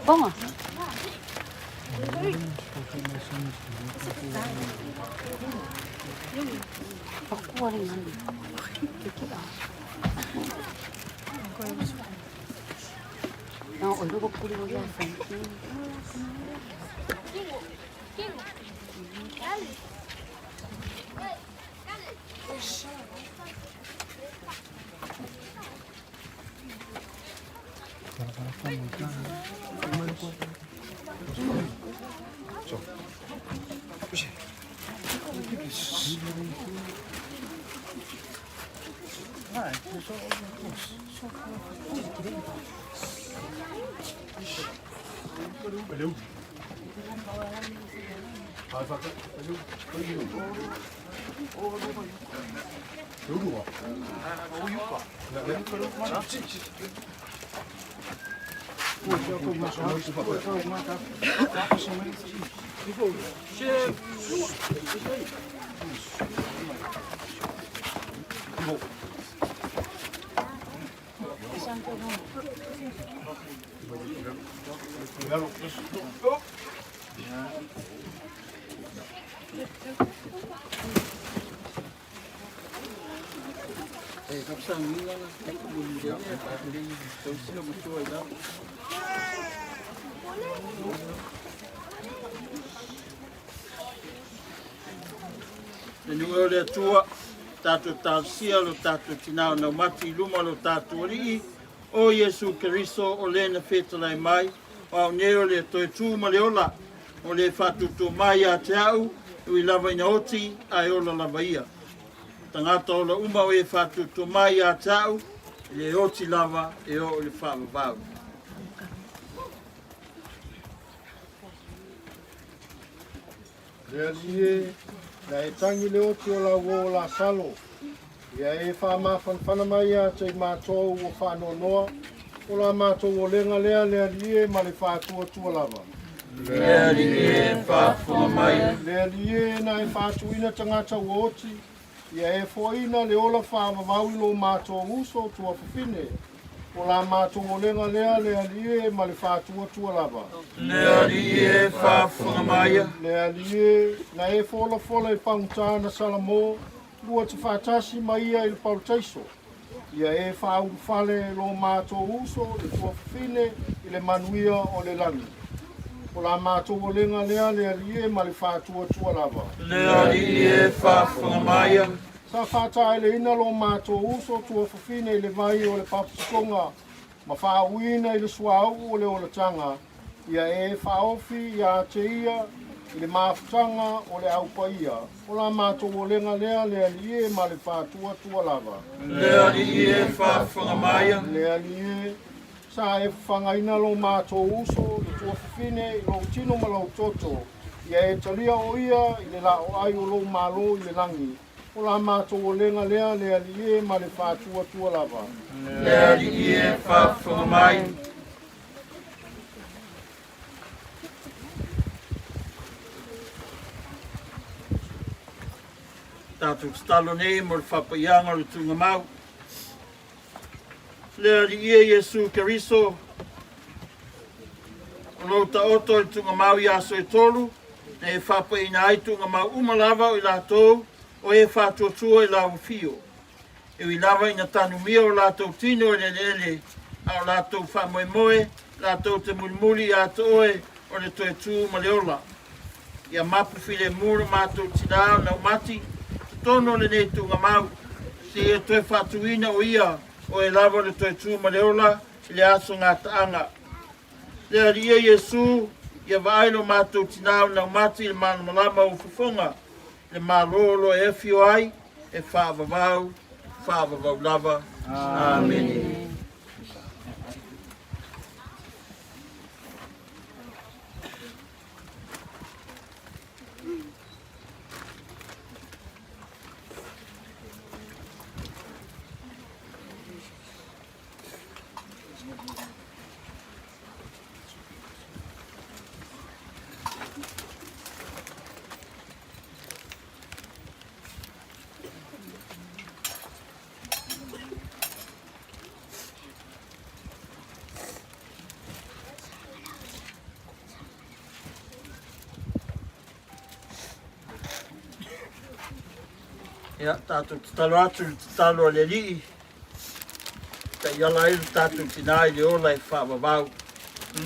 Bonga. Le nuu e o le Atua, tatou talosia lo tatou tinā o naumati i luma o lo tatou Alii, o Iesu Keriso o le na fetalai mai, o au nei o le toe tū ma le ola, o le faatuatua mai ia te au, e ui lava ina oti, ae ola lava ia. Tagata ola uma o e faatuatua mai ia te au, e le oti lava e oo i le faavavau. Le Alii e, na e tagi le oti o lau uo o Lasalo, ia e faamafanafana mai ia te i matou ua faanoanoa, o la matou olega lea le Alii e ma le faatuatua lava. Le Alii e, faafofoga mai. Le Alii e, na e faatuina tagata ua oti, Ia e foaina le ola faavavau i lo matou uso tuafafine, o la matou olega lea le Alii e ma le faatuatua lava. Le Alii e, faafofoga mai. Le Alii e, na e folafola i pagota na Salamo, lua te faatasi ma ia i le parataiso, Ia e faaulufale lo matou uso le tuafafine i le manuia o le lagi. O la matou olega lea le Alii e ma le faatuatua lava. Le Alii e, faafofoga mai. Sa faataeleina lo matou uso tuafafine i le vai o le papatisoga ma faauuina i le suauu o le olataga, ia e faaofi ia te ia i le mafutaga o le Au Paia, o la matou olega lea le Alii e ma le faatuatua lava. Le Alii e, faafofoga mai. Le Alii e, sa e fafagaina lo matou uso le tuafafine i lou tino ma lou toto, ia e talia o ia i le laoai o lou Malo i le lagi, O la matou olega lea le Alii e ma le faatuatua lava. Le Alii e, faafofoga mai. Tatou tatalo nei mo le faapaiaga o le tuugamau. Le Alii e Iesu Keriso, o lou taoto i le tuugamau i aso e tolu, na e faapaiina ai tuugamau uma lava o i latou o e faatuatua i lau afio. E ui lava ina tanumia o latou tino i le eleele, a o latou faamoemoe latou te mulimuli ia te oe o le toe tū ma le ola. Ia mapu filemu lo matou tinā o Naumati, totonu o lenei tuugamau, seia toe faatuina o ia o e lava o le toe tū ma le ola i le aso gataaga. Le Alii e Iesu, ia vaai lo matou tinā o Naumati i le malamalama o ou fofoga, le Malo o lo e afio ai, e faavavau, faavavau lava. Amene. Ia, tatou tatalo atu i le tatalo a le Alii, taiala ai le tatou tinā i le ola e faavavau.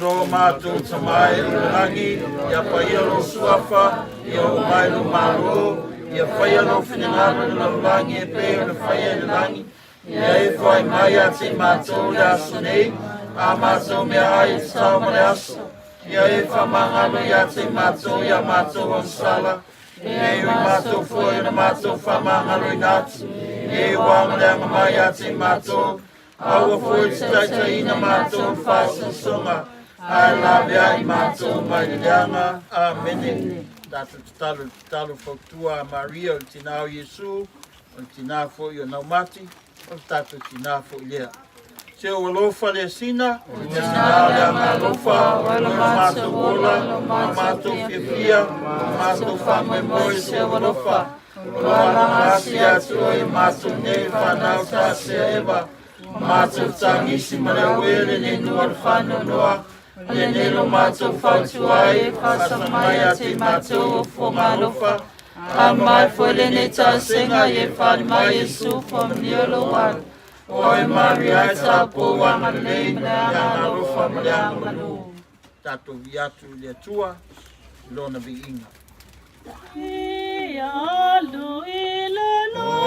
Lo matou Tama e i le lagi, ia paia lou suafa, ia oo mai lou Malo, ia faia lou finagalo i le lalolagi e pei ona faia i le lagi. Ia e foai mai ia te matou le aso nei, a matou meaai i le tatao ma le aso. Ia e faamagalo ia te matou ia matou agasala, e pei o matou foi ona matou faamagaloina atu, e ua agaleaga mai ia te matou, aua foi le taitaiina matou i le faasoasoga, ae laveai matou mai le leaga. Amene. Tatou tatalo i le tatalo fautua a Maria o le tinā o Iesu, o le tinā foi o Naumati, o le tatou tinā foi lea. Se o alofa le sina, o le tinā o le agaalofa, o le matou ola, o le matou fiafia, o le matou faamoemoe se o alofa, o lo alaga atu ia te oe matou nei whanau tasia Eva, matou tagisi ma le auē lenei nuu o le faanoanoa, lenei lo matou fautua ai, faasa mai ia te matou o fuaga alofa, A mai foi lenei tausiga e fale mai Iesu faamanuia lou alo. Oe Maria e taupou agalelei ma le agaalofa ma le agamalu. Tatou viia atu i le Atua i lona viiga. Ia alu i le lagi.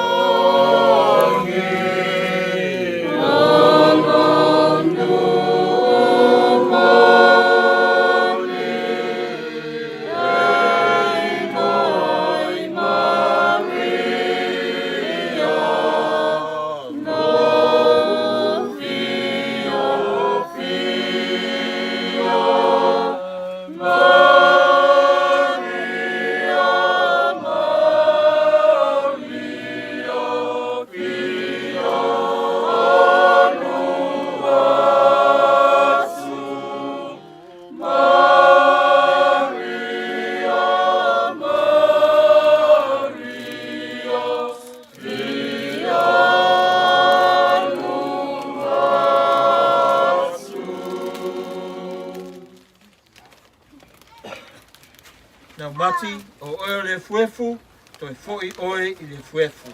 Naumati, o oe o le efuefu, toe foi oe i le efuefu.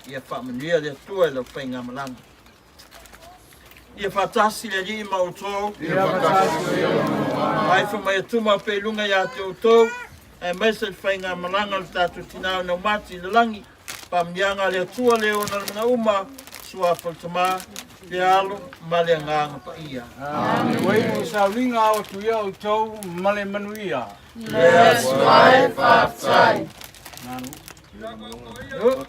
Ia faamanuia le Atua i lau faigamalaga. Ia faatasi le Alii ma outou. Ia faatasi foi Ai fa mai atuma pe i luga ia te outou, aemaise le faigamalaga o le tatou tinā o Naumati i le lagi. Faamanuiaga a le Atua le ona le manauma, suafa o le Tama, le Alo ma le Agaga Paia. Ua iu sauliga ao atu ia outou ma le manuia. Le Atua e faafetai. Oh.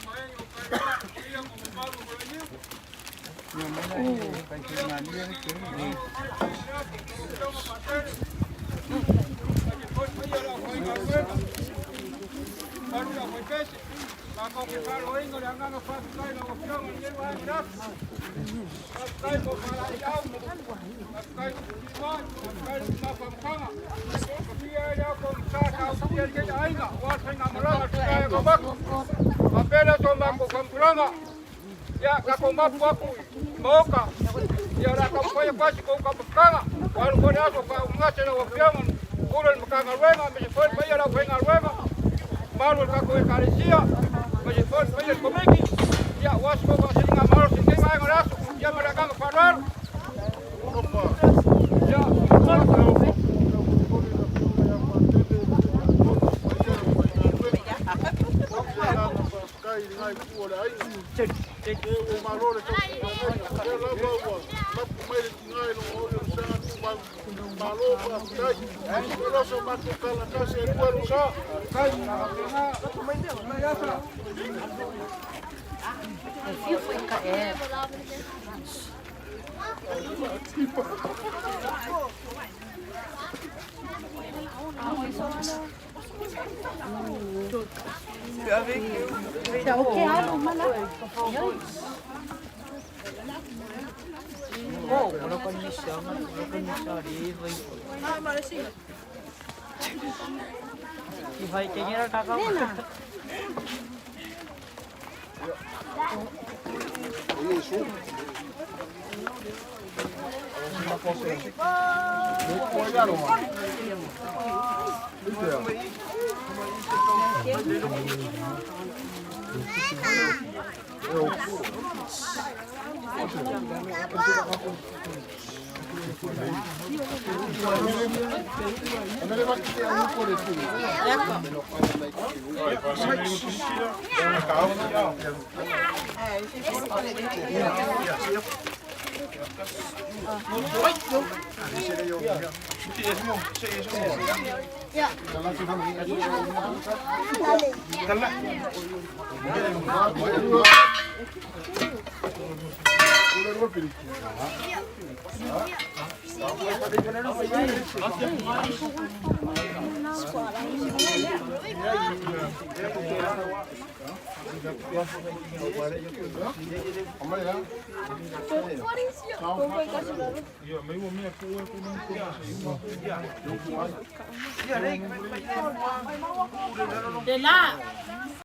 Le la.